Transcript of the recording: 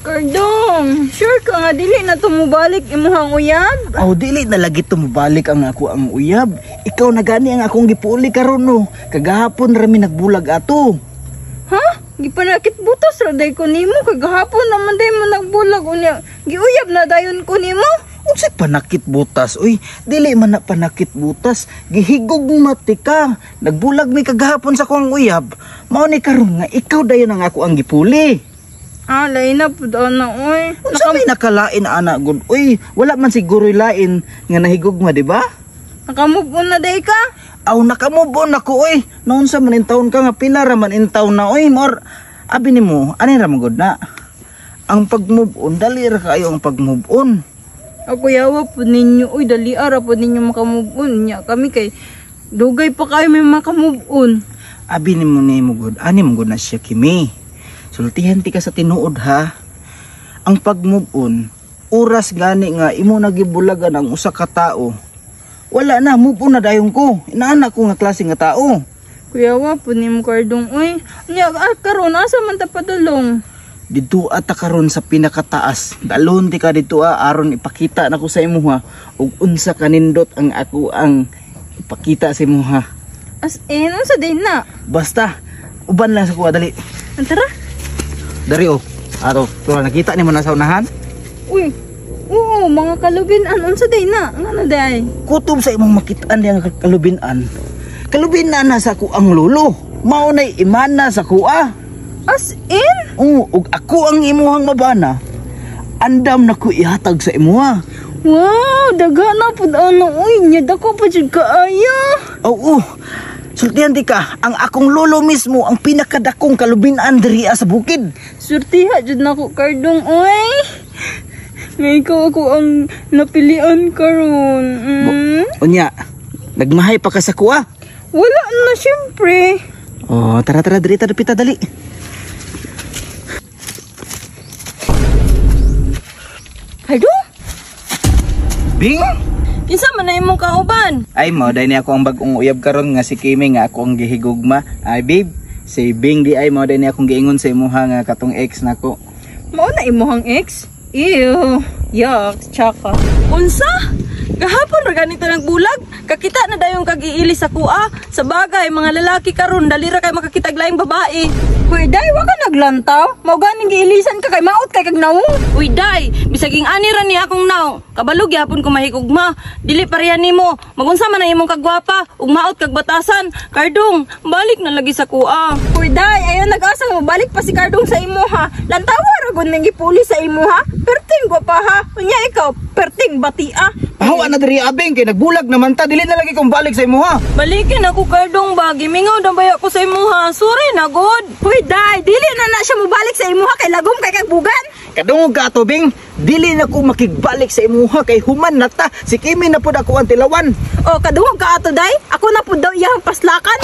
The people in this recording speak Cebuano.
Kardong, sure ka nga dili na tumubalik imuhang uyab? Aw, dili na lagi tumubalik ang ako ang uyab. Ikaw na gani ang akong gipuli karon no. Kagahapon ra mi nagbulag ato. Ha? Gipanakit butas ra day ko nimo kagahapon naman day mo nagbulag unya. Giuyab na dayon ko nimo. Unsay panakit butas? Uy, dili man na panakit butas. Gihigog mati ka. Nagbulag mi kagahapon sa akong uyab. Mao ni karon nga ikaw dayon ang ako ang gipuli. Ah, lain na pud ana oy. Unsa may nakalain ana gud? Uy, wala man siguro lain nga nahigugma, di ba? Naka-move on na day ka? Aw, naka-move on ako oy. Naunsa man in taon ka nga pila ra man in taon na oy. Mor abi nimo, ani ra man gud na. Ang pag-move on, dali ra kayo ang pag-move on. Ako yawa pud ninyo oy, dali ra pud ninyo maka-move on nya kami kay dugay pa kayo may maka-move on. Abi nimo nimo gud, ani man gud na siya kimi. Sultihan ti ka sa tinuod ha. Ang pag-move on, oras gani nga imo nagibulagan ang usa ka tao. Wala na, move on na dayon ko. Inaana ko nga klase nga tao. Kuya wa pud nimo Kardong oy. Nya karon asa man ta padulong? Didto ata karon sa pinakataas. Dalon ti ka didto aron ipakita nako sa imuha ug unsa kanindot ang ako ang ipakita sa imuha. As in, unsa din na? Basta uban lang sa kuha dali. Antara. Dari oh. Ato, tura nakita nimo na sa unahan. Uy. Oo, mga kalubinan unsa day na? Ngano day? Kutob sa imong makitaan diyang kalubinan. Kalubinan na sa ako ang lolo. Mao nay imana sa kuha. As in? Oo, ug ako ang imuhang mabana. Andam na ko ihatag sa imuha. Wow, daga na pud ano oy, nya dako pa jud kaayo. Oo. Sultihan di ka, ang akong lolo mismo ang pinakadakong kalubinan diri sa bukid. Surtiha jud nako Kardong oy. Nga ikaw ako ang napilian karon. Mm. Unya, nagmahay pa ka sa kuha? Wala na syempre. Oh, tara tara diri ta dapita dali. Kardong? Bing? Kinsa man na imong kauban? Ay, mao day ni ako ang bag-ong uyab karon nga si Kimi nga ako ang gihigugma. Ay babe, si Bing di ay mao day ni akong giingon sa imuha nga katong ex nako. Mao na imuhang ex? Ew, yuck, tsaka. Unsa? Gahapon ra ganito nagbulag. Kakita na dayong kag-iili sa kuha. Sa bagay, mga lalaki karon dali ra kay makakitag laing babae. Uy, day, wa ka naglantaw. Mao ganing giilisan ka kay maot kay kag nawong. Uy, day, bisag ani ra ni akong naw. Kabalo gyapon ko mahigugma. Dili pareha nimo. Magunsa man ang imong kagwapa ug maot kag batasan. Kardong, balik na lagi sa kuha. Uy, day, ayo nag-asa mo balik pa si Kardong sa imuha. Lantawa ra gud ning gipuli sa imuha. Perting gwapa ha. Unya ikaw, perting batia. Pahawa na diri abeng kay nagbulag naman ta, dili na lagi kong balik sa imuha. Balikin ako Kardong ba, gimingaw na baya ko sa imuha. Sorry na gud. Uy, day, dili na na siya mobalik sa imuha kay lagom kay kagbugan. Kadungog ka ato Bing, dili na ko makigbalik sa imuha kay human na ta. Si Kimi na pud ako ang tilawan. O, kadungog ka ato day, ako na pud daw iyang paslakan.